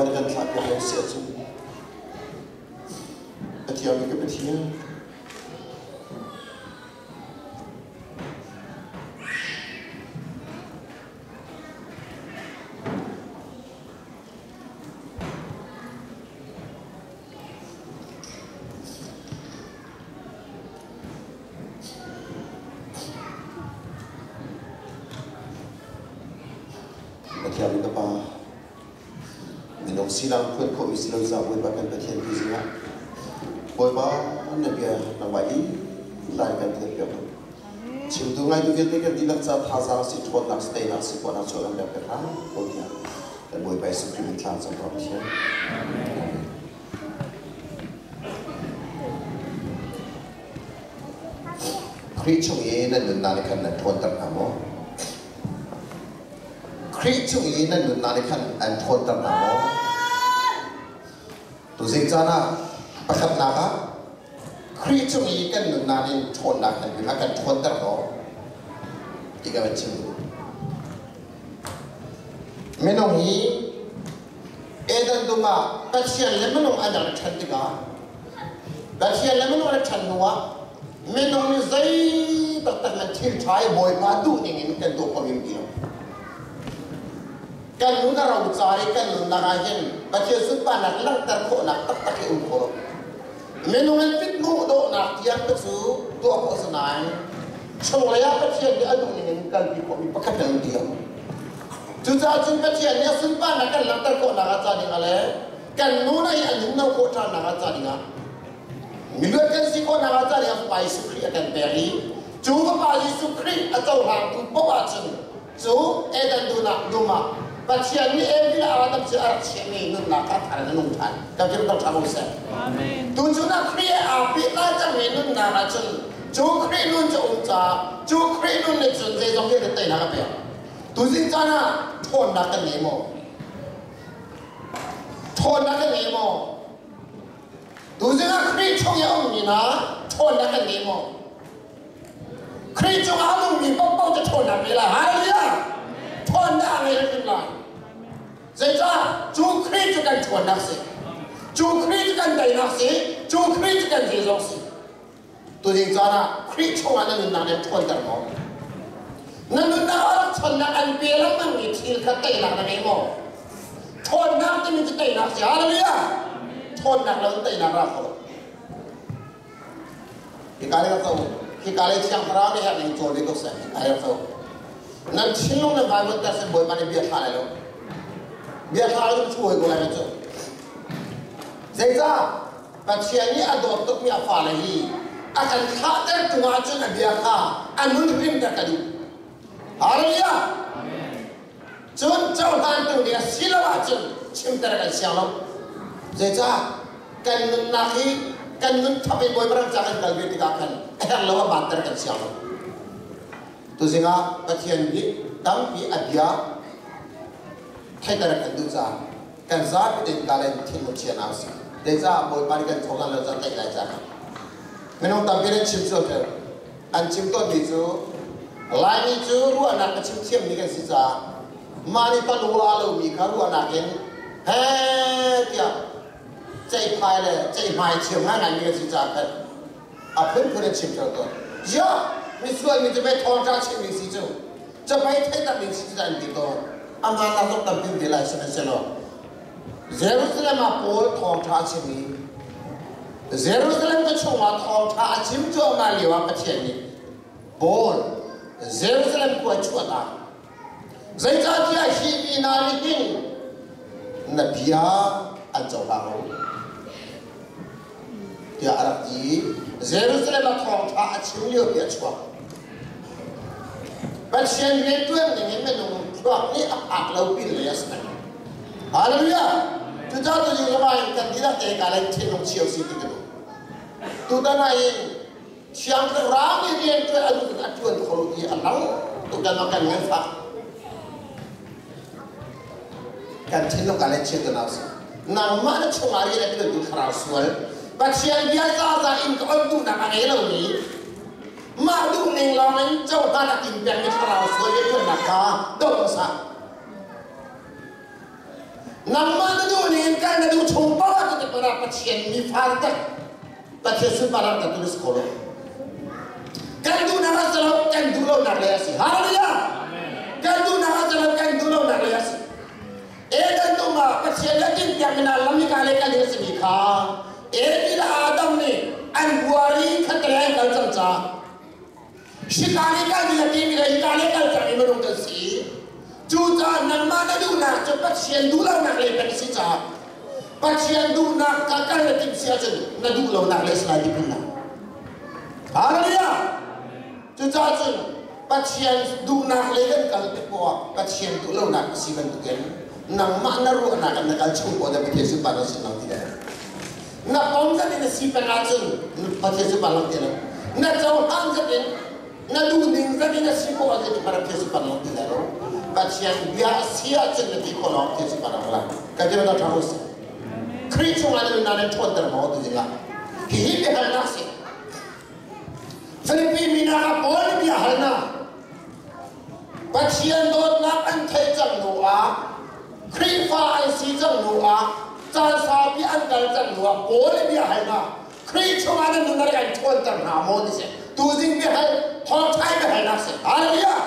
Bawipa nih kan thlah piak lo si ahcun a thiangmi ka Pathian Pathian ka Pa, minung sinak phuan khawhmi si lo caah Bawipa kan Pathian tu zingah Bawipa na bia nangmah i lai kan theih piak ko. Chimtu ngaitu vialte kan dihlak ca thazaang si ṭhawnnak si teinak si khawhnak chuah kan pek pek hram ko tiah kan Bawipa Jesuh Khrih min thla cam ko Pathian. Khrih chung i nan nunnak nih khan nan ṭhawnter hna maw? Khrih chung i nan nunnak nih khan an ṭhawnter hna maw? Tuzing caan ah pakhatnak ah Khrih chung i kan nunnak in ṭhawnnak kan a kan ṭhawnter maw? Ti ka van chim duh. Minung hi Eden dum ah Pathian le minung an rak ṭhen tikah Pathian le minung an ṭhen hnuah minung nih zei taktak nan thil ṭha i Bawipa duh ning in kan tuah kho ti lo. Kan nun a rocar i kan nunnak ah hin Pathian sunparnak langhter khawhnak taktak hi um kho lo. Minung in fitmuh dawhnak tiang ka cu tuah khawh si nain chunglei ah Pathian nih a duh ning in kalpi khawhmi pakhat kan um ti lo. Cucaah cun Pathian nih a sunparnak kan langhter khawhnak ah ca dingah le kan nu na hi a nun no khawh ṭhannak ah ca dingah miluat kan si khawhnak ah ca dingah Fapa Jesuh Khrih a kan pek i cu Fapa Jesuh Khrih a cohlangtu paoh ahcun cu Eden dunak dum ah Pathian nih Evi le Adam cu a rak chiahmi nunnak kha thar in a nung ṭhan. Kan kir ṭha ko seh. Tu cu na Khrih aa pehtlai cangmi nunnak ahcun cu Khrih nun cu um caah cu Khrih nun nih cun zeizong vialte teinak a pek. Tuzing caan ah ṭhawnnak kan ngei maw? Ṭhawnnak kan ngei maw? Tuzing ah Khrih chung i a ummi hna ṭhawnnak kan ngei maw? Khrih cungah a ummi paohpaoh cu ṭhawnnak ngei lai. Hallelujah! Ṭhawnnak a ngei hrim lai. Zeicah? Cu Khrih cu kan ṭhawnnak si. Cu Khrih cu kan teinak si. Cu Khrih cu kan zeizong si. Tuzing caan ah Khrih chungah na nunnak nih ṭhawnter maw? Na nunnak ah rak ṭhawnnak an pe lengmangmi thil kha teinak na ngei maw? Ṭhawnnak timi cu teinak si. Hallelujah! Ṭhawnnak lo in teinak ra kho. Hika le rak Hika le Thiang Thlarau nih herh ning cawl ve ko seh. Hika le rak Nan thinlung nan vaivuanhter sin Bawipa nih bia thla lai lo. Bia thla lo cu hawi ko lai cu. Zeicah? Pathian nih a dawt tukmi a fale hi a kan thlahter tung ahcun a bia kha a nun hrimter ka duh. Hallelujah! Cun cohlantu nih a si lo ahcun chimter kan siang lo. Zeicah? Kan nunnak hi kan nun thap in Bawipa ram ca kan kal ve tikah khan a herh lo a batter kan siang lo. Tuzing ah Pathian nih tampi a bia theiter kan duh caah kan zapi tein ka len thinlung chia hna usih. Zeicah Bawipa nih kan cohlan lo caan tlaih lai caan. Minung tampi nih chim cu ṭel. An chim tawnmi cu Laimi cu ruahnak a chim thiammi kan si caah mah nih talua lomi kha ruahnak in he tiah ceihphai le ceihmai thiam ngaingaimi kan si caah khan a phunphun in chim ṭheo tawn. Ziah misual mi cu pei thawngṭha chimmi si cu capei theihter ding si cu an ti tawn. Amah nak zong tampi um te lai sihmanhsehlaw Jerusalem ah Paul thawngṭha a chim i Jerusalem ka chungah thawngṭha a chim cuahmah lio ah Pathian nih Paul Jerusalem khua chuahtak zeicahtiah hi mi hna nih hin na bia an cohlang lo tiah a rak ti i Jerusalem ah thawngṭha a chim lio ti a chuak. Pathian rianṭuan ning in minung thluak nih a phak lo pin lei a si. Hallelujah! Cucaah tu ning in kan dihlak te ka lai thinlung chio si ti ka duh. Tutan ah hin Thiang Thlarau nih rianṭuan a duh in a ṭuan kho lo ti a lang tutan ah kan nganfak. Kan thinlung ka lai chiat na si. Nangmah na chungah rian a ṭuantu thlarau sual Pathian bia zaza in ka on duhnak a ngei lomi mah duh ning lawng in cohlan a tim pengmi thlarau sual rianṭuannak kha doh hmasa. Nangmah na duh ning in kal na duh chung paoh ah cutik hmanh ah Pathian mi fa tak Pathian sunparnak tak tu na si kho lo. Kan duhnak ah si lo, kan duh lonak le a si. Hallelujah! Kan duhnak ah si lo, kan duh lonak le a si. Eden dum ah Pathian le tinhpiak mi hna lam hika le kal hi a simi kha Eden le Adam nih an buari khatte an kal cang caah Hika le kal ding a timi le hika le kal cang i minung kan si. Cucaah nangmah na duhnak cu Pathian duhlonak lei peng si caah Pathian duhnak ka kal na timh si ahcun na duhlonak le si lai ti phunnak. Hallelujah! Cucaah cun Pathian duhnak lei kan kal tik poah ah Pathian duhlonak a si bantukin nangmah na ruahnak in na kal chung poah dah Pathian sunparnak sin lang ti dah. Na pom zat in na si peng ahcun Pathian cu lang ti lo. Na cohlan zat in na duhning zat in na si khawh ahcun Pathian cu lang ti lo. Pathian bia a si ahcun na ti khawh lawng Pathian cu lang la. Kan ti bantuk ṭha si. Khrih chungah na nunnak nan ṭhawnter maw ti dingah. Hihi biahalnak si. Filipi mi hna kha Paul nih bia hal hna. Pathian dawtnak an theih cang hnu ah Khrihfa an si cang hnu ah caan saupi an kal cang hnu ah Paul nih bia hal hna. Khrih chungah nan nun a rak an ṭhawnter hna maw ti si. Tuzing biahal thawngṭha in biahalnak si. Hallelujah!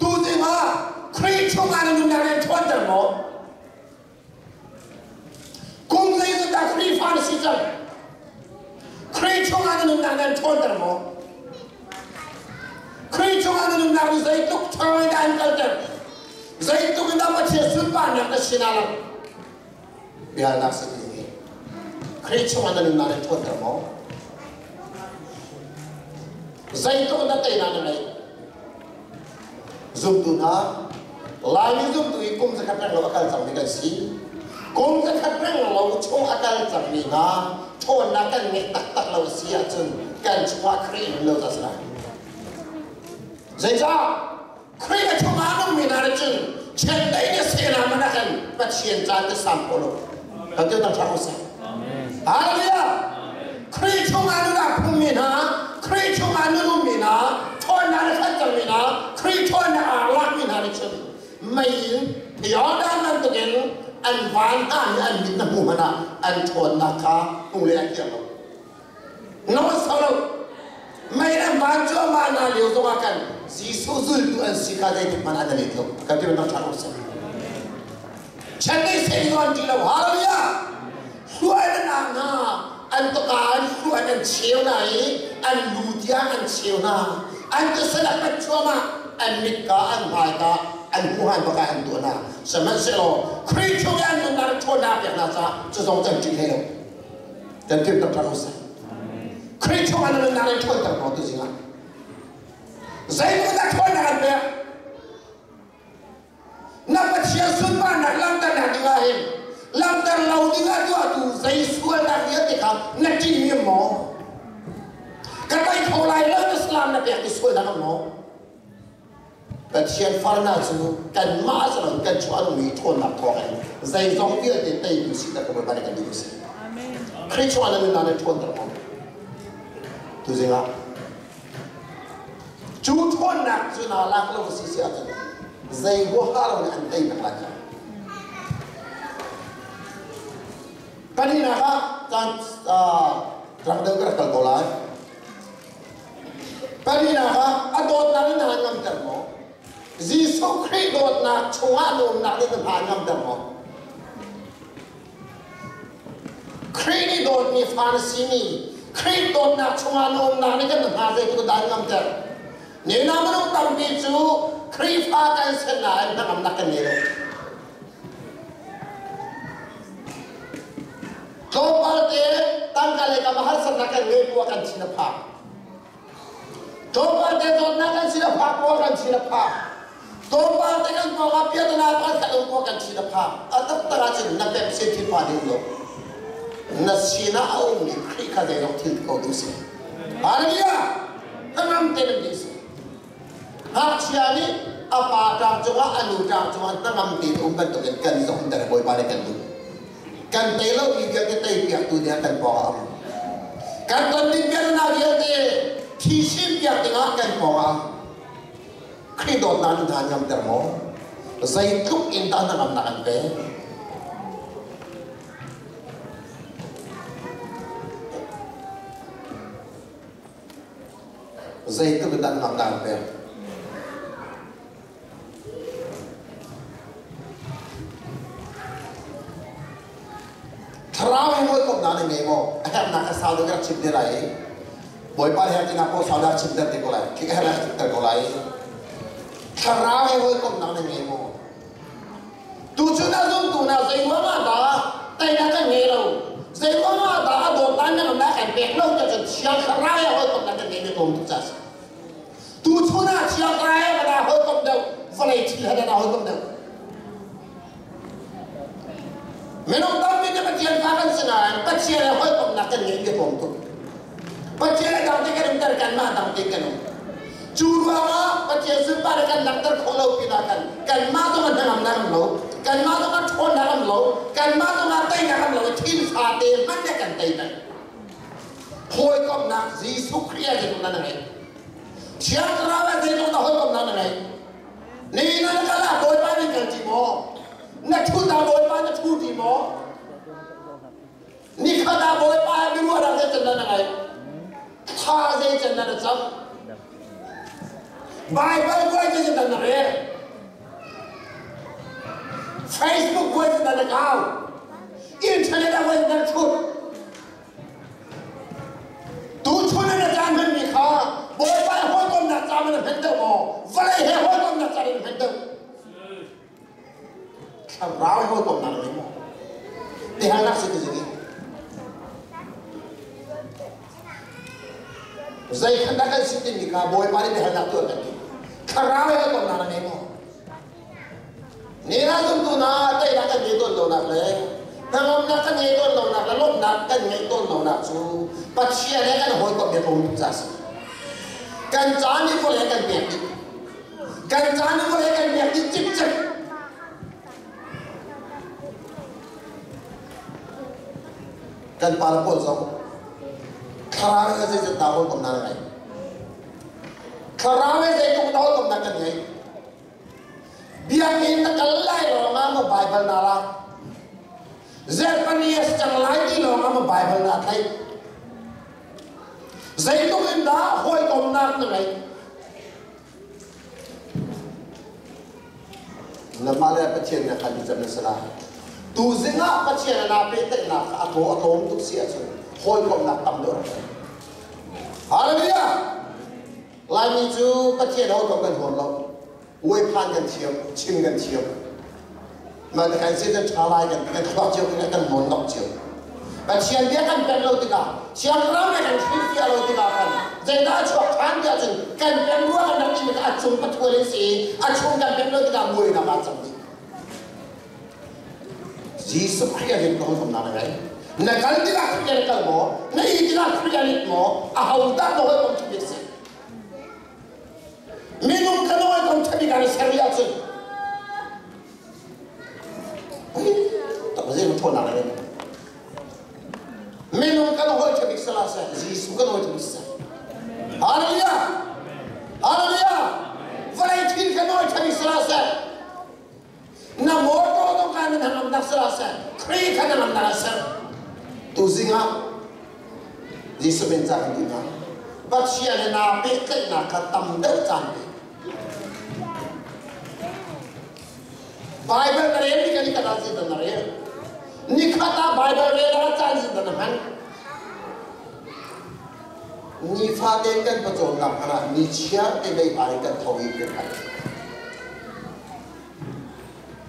Tuzing ah Khrih chungah nan nun a rak an ṭhawnter maw? Kum zeizat dah Khrihfa na si cang? Khrih chungah na nunnak nan ṭhawnter maw? Khrih chungah na nunnak nih zeitluk ṭhawng in dah an kalter? Zeitluk in dah Pathian sunparnak na sinah lang? Biahalnak si ti hi. Khrih chungah na nunnak nan ṭhawnter maw? Zeitluk in dah teinak na ngeih? Zumtu hna, Laimi zumtu hi kum zakhat reng lo a kal cangmi kan si. Kum zakhat reng lo chung a kal cangmi hna ṭhawnnak kan ngeih taktak lo si ahcun kan chungah Khrih in lo ta si lai. Zeicah? Khrih a chungah a nungmi hna nih cun chiandeih nih sehna man ah khan Pathian caan ka sang khawh lo. Kan ti tang ṭha usih. Hallelujah! Khrih chungah nun aa phungmi hna, Khrih chungah nun ummi hna, ṭhawnnak na khat cangmi hna, Khrih ṭhawnnak aa lakmi hna nih cun mei in Jordan bantukin an van hna i an mit na hmu hmanh ah an ṭhawnnak kha hnulei an kir lo. No solo. Mei an van cuahmah hna lio zongah khan Jesuh zultu an si kha zeitik hmanh an let lo. Kan ti bantuk ṭha ko seh. Chan nih seh an ti lo. Hallelujah! Hluai an ah hna, an tawka an hluan an cheu hna i an lu tiang an cheu hna. An tusal a pat cuahmah, an mit ka, an hmai ka, an hmuhan baka an tuah hna. Sihmanhsehlaw Khrih chung i an nunnak ṭhawnnak pek hna caah cu zong can ṭih hlei lo. Kan timh taktak u sih. Khrih chungah na nunnak in ṭhawnter ko tu zingah. Zeitluk dah ṭhawnnak an pek? Na Pathian sunparnak langhternak dingah hin langhter lo dingah tuahtu zei sualnak vialte kha na ṭihmi maw? Ka tei kho lai lo na salam na pek ti sualnak maw? Pathian farnak cu kanmah zong kan chuah lomi ṭhawnnak thawngin zeizong vialte teitu si tak Bawipa nih kan duh a si. Khrih chungah na nunnak nih ṭhawnter ko. Tuzing ah cu ṭhawnnak cu naa lak lo si si ahcun zei huaha lo nih an tei peng lai kha. Pahnihnak ah caan rang deuh ka rak kal ko lai. Pahnihnak ah a dawtnak in na ngamter maw? Jesuh Khrih dawtnak chungah na umnak nih na hna ngamter maw? Khrih nih dawtmi fa na simi Khrih dawtnak chungah na umnak nih kan na hna zeitluk dah an ngamter? Nina minung tampi cu Khrihfa kan si nain hnangamnak kan ngei lo. Tlawmpal te tangka lei kam ah harsatnak kan ngei bu ah kan thin a phak. Tlawmpal te zawtnak kan sin a phak bu ah kan thin a phak. Tlawmpal te kan pawng ah piatana kan khat um bu ah kan thin a phak. A taktak ahcun na pek sin thin pha ding lo. Na sinah a ummi Khrih kha zeizong thil ko ding si. Hallelujah! Hnangam te nan ding si. Ngakchia nih a pa ṭang cungah a nu ṭang cungah hnangam tein um bantukin kan zong ter Bawipa nih kan duh. Kan tei lomi vialte tei piaktu dingah kan pawng ah um. Kan ton ding biaknak vialte phisin piak dingah kan pawng ah Khrih dawtnak nih hna ngamter maw? Zeitluk in dah hnangamnak an pek? Zeitluk in dah ngamnak an pek? Thlarau in hawikomhnak na ngei maw? A herhnak kha sau deuh ka rak chim te lai i Bawipa nih herh tinak paoh sau dah chimter te ko lai. Khi ka herh ah chimter ko lai. Thlarau he hawikomhnak na ngei maw? Tuchun a zumtu hna zei ruangah dah teinak kan ngei lo? Zei ruangah dah a dawtnak na nunnak kan pek lo ti cun Thiang Thlarau he hawikomhnak kan ngei mi tlawm tuk ca a si. Tuchun ah Thiang Thlarau he dah hawikomh deuh, vawlei thil he dah hawikomh deuh? Minung tampi nih Pathian fa kan si nain Pathian he hawikomhnak kan ngeih mi tlawm tuk. Pathian a dang te kan umter kanmah dang te kan um. Cu ruangah Pathian sunpar kan langhter khawh lo pinah khan kanmah zong a hnangamnak um lo, kanmah zong a ṭhawnnak um lo, kanmah zong ah teinak um lo i thil fate hmanh nih kan tei peng. Hawikomhnak Jesuh Khrih ah zeitluk na ngeih? Thiang Thlarau ah zeitluk na hawikomhnak na ngeih? Ni na kal ah Bawipa nih kal ti maw? Na ṭhut ah Bawipa na ṭhu ti maw? Nikhat ah Bawipa he biaruahnak zeican dah na ngeih? Thla zeican dah na cam? Baibal buai zeican dah na rel? Facebook buai zeican dah na kau? Internet ah buai zeican dah na chut? Tuchun in na caan hmanmi kha Bawipa he hawikomnak ca na hman deuh maw? Vawlei he hawikomnak ca na hman deuh? Thlarau he hawikomnak na ngei maw? Biahalnak si ti zing Zei khan dah kan si timi kha Bawipa nih biahalnak tuah kan ti. Thlarau he hawikomnak na ngei maw? Ni na zumtu na teinak kan ngei tawn lonak le hnangamnak kan ngei tawn lonak le lawmhnak kan ngeih tawn lonak cu Pathian he kan hawikomh he tlawm tuk ca si. Kan caan nih vawlei kan pek dih. Kan caan nih vawlei kan pek dih cikcek. Kan pa le pawl zong thlarau he zeizat dah hawikomhnak na ngei? Thlarau he zeitluk dah hawikomhnak kan ngei? Biakinn na kal lai lawngah maw Baibal naa lak? Zarhpini a si cang lai ti lawngah maw Baibal naa tlaih? Zeitluk in dah hawikomhnak na ngeih? Nangmah le Pathian na khan i cam na si lai. Tuzing ah Pathian na pehtlaihnak kha a thaw a tlawm tuk si ahcun hawikomhnak tam deuh rak Hallelujah! Laimi cu Pathian hawikom kan huam lo. Uaiphan kan thiam, chim kan thiam. Mah kan si kan ṭha lai kan kan thluak cio kan kan nawn nok cio. Pathian bia kan pek lo tikah, Thiang Thlarau nih kan hrilhfiah lo tikah khan zeidah a chuak ṭhan tiah cun kan pem rua kan rak timi kha a cung pathual in si i a chung kan pem lo tikah muainak ah cang dih. Jesuh Khrih a rin ko zumnak na ngei. Na kal tikah Khrih na kal maw? Na i tikah Khrih a rit maw? Ahodah na hawikom ṭha si? Minung kan hawikom ṭha bik ah na ser rih ahcun tak zei ṭhawnnak na ngei. Minung kan hawi ṭha bik sala seh, Jesuh kan hawi ṭha bik seh. Hallelujah! Hallelujah! Vawlei thil kan hawi ṭha bik sala seh. Na motor zong kha na hnangamnak si hlah seh, Khrih kha na ngamnak ah ser. Tuzing ah Jesuh min ca kan ti hna. Pathian he naa pehtlaihnak kha tam deuh caan pe. Bible na rel ni kan i khat ah zeidah na rel? Nikhat ah Bible rel ah caan zeidah na hman? Nifate kan pawcawmnak hmanh ah nichiar te meipar in kan tho i kan kal.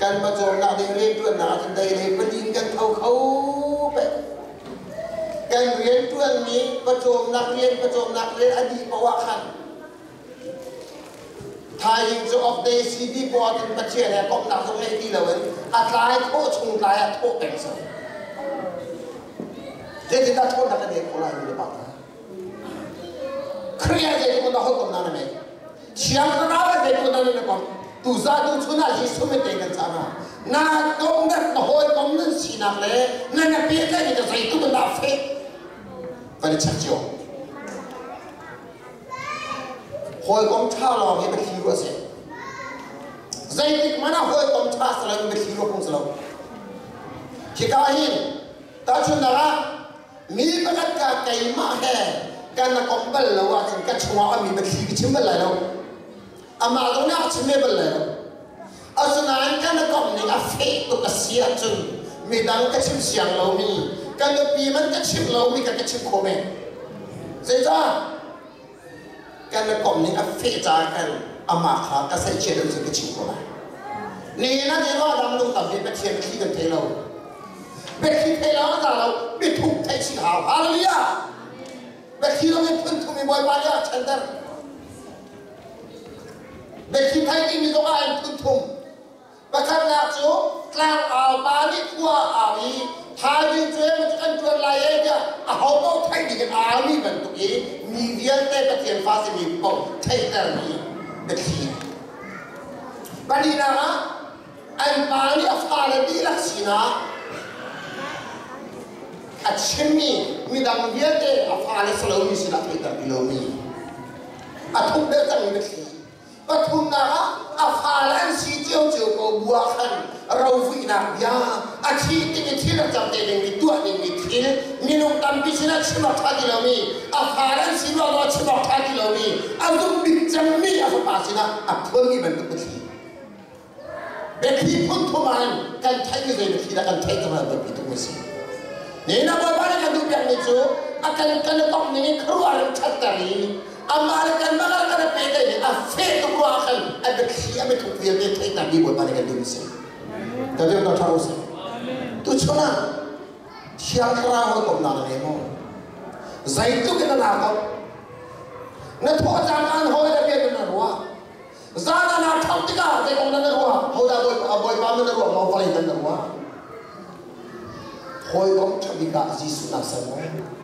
Kan pawcawmnak ding rianṭuannak ahcun dei lei pali in kan tho kho pek. Kan rianṭuanmi pawcawmnak rian pawcawmnak rian a dih paoh ah khan thaizing cu off day CD paoh ahcun Pathian he komhnak zong ngei ti loin a tlai khawh chung tlai ah thawh peng si. Zeitindah ṭhawnnak kan ngeih khawh lai nu le pa hna? Khrih ah zeitluk in dah hawikomhnak na ngeih? Thiang Thlarau ah zeitluk in dah na komh? Tuza tu chun ah Jesuh mit te kan cah hna. Na komnak na hawikom nan sinak le na na pehtlaihmi ka zeitluk in dah feh? Kan i check cio. Hawikom ṭha lawng hi biathli ruah a si. Zeitik hmanh ah hawikom ṭha si loin biathli ruah phung si lo. Khika hin tahchunhnak ah mi pakhat kha keimah he Kan na komh bal lo ahcun ka chungah ami biathli ka chim bal lai lo. Amah zong nih a chim ve bal lai lo. Asinain kan i komh ning a feh tuk a si ahcun midang ka chim siang lomi, ka nupi man ka chim lomi ka ka chim khawh men. Zeicah? Kan i komh ning a feh caah khan amah kha ka saihchiat lo cun ka chim khawh lai. Nihin ah Jehovah dang nung tampi Pathian biathli kan thei lo. Biathli thei lo a za lo, biathuk theih chih hau. Hallelujah! Biathli lo in phun thum i Bawipa nih a chanter. Biathli thei timi zong ah in phun thum. Pakhatnak cu tlangau pa nih khua au i thaizing cu emaw cu kan ṭuan lai e tiah aho paoh theih ding in a aumi bantuk i mi vialte Pathian fa simi paoh theihtermi biathli. Pahnihnak ah an pa nih a fale dihlak sinah a chimmi midang vialte a fale si lomi sinah theihter ti lomi a thup deuh cangmi biathli. Pathumnak ah a fale an si ciocio ko bu ah khan rovuihnak bia a thi tik i thil a cang te dingmi tuah dingmi thil minung tampi sinah chim awk ṭha ti lomi a fale an si ruang ah chim awk ṭha ti lomi a zumh bik cemmi a fapa sinah a phuanmi bantuk biathli. Biathli phun thum ah hin kan theihmi zei biathli dah kan theih cang biapi tuk mi si. Nihin ah Bawipa nih kan duh piakmi cu a kan kan i komh ning in khuaruah in ṭhatter i amah le kanmah le kan i pehtlaih ning a feh tuk ruangah khan a biathli a biathuk vialte theihter mi Bawipa nih kan duh mi si. Ka dir ko ṭha usih. Tuchun ah Thiang Thlarau hawikomhnak na ngei maw? Zeitluk in na naa komh? Na thawh cang an hawi le bia na ruah. Zan ah naa ṭhangh tikah zei kong dah na ruah? Hodah Bawipa man na ruah maw? Vawlei man na ruah? Hawikom ṭha bik ah Jesuh naa ser maw?